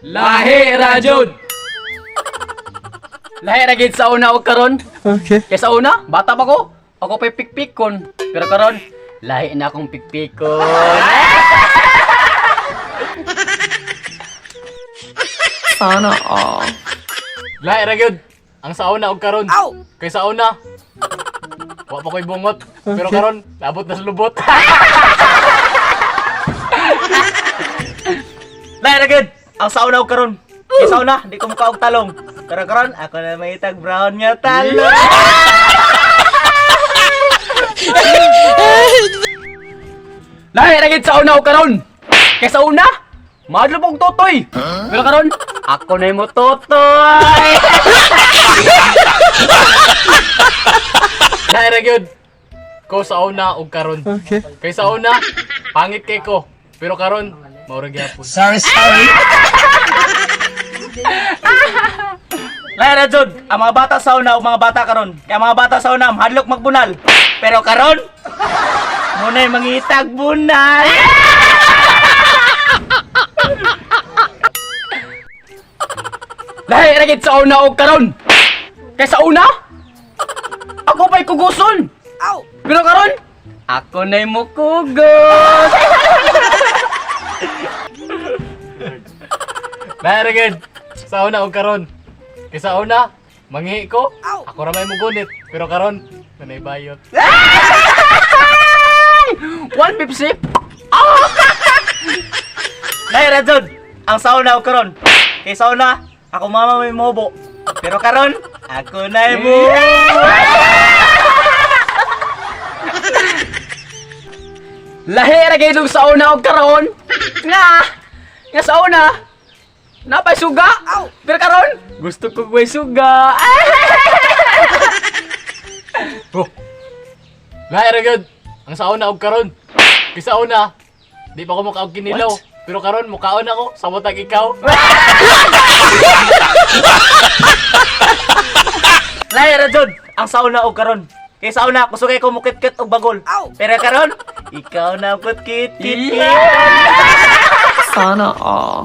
Lahi ra jud. Lahi ra gid sa una og karon. Okay. Kay sa una, bata pa ko. Ako pa'y pikpikon. Pero karon, lahi na akong pikpikon. Sana all. Lahi ra gyud. Ang sauna og karon. Kay sa una, wa pa ko'y bungot. Pero karon, nabot na sa lubot. Lahi ra gyud. Ang sauna og karon. Kay sauna, di ko mukaog talong. Pero karon, ako na may tag brown nga talong. Lahi ra gid sa una og karon. Kay sa una, madlo pong totoy. Pero karon, ako na mo totoy. Lahi ra gyud. Ko sa una og karon. Okay. Kay sa una, pangit kay ko. Pero karon, mao ra gyapon. Sorry, sorry. Lahi ra jud, ang mga bata sa una ug mga bata karon. Kay ang mga bata sa una mahadlok magbunal. Pero karon, muna'y mangitag bunal. Lahi ra gid sa una og karon. Kay sa una, ako pa'y kuguson. Pero karon, ako na'y mukugos. Lahi ra gyud. Sa una og karon. Kay sa una, manghi ko. Ako ra may mugunit. Pero karon, nanay bayot. 150. Lahi ra jud, ang sauna og karon. Kay sa una, ako mama may mobo. Pero karon, ako na'y mo. Lahi ra gid og sa una og karon. Nga, nga sa una, napay suga. Pero karon, gusto ko may suga. Oh. Lahi ra gyud. Ang sauna og karon. Kay sa una, di pa ko mukaog kinilaw. Pero karon mukaon ako sa tag ikaw. Lahi ra jud, ang sauna og karon. Kay sa una, kusugay ko mukit-kit og bagol. Pero karon, ikaw na kutkit-kit. Sana all.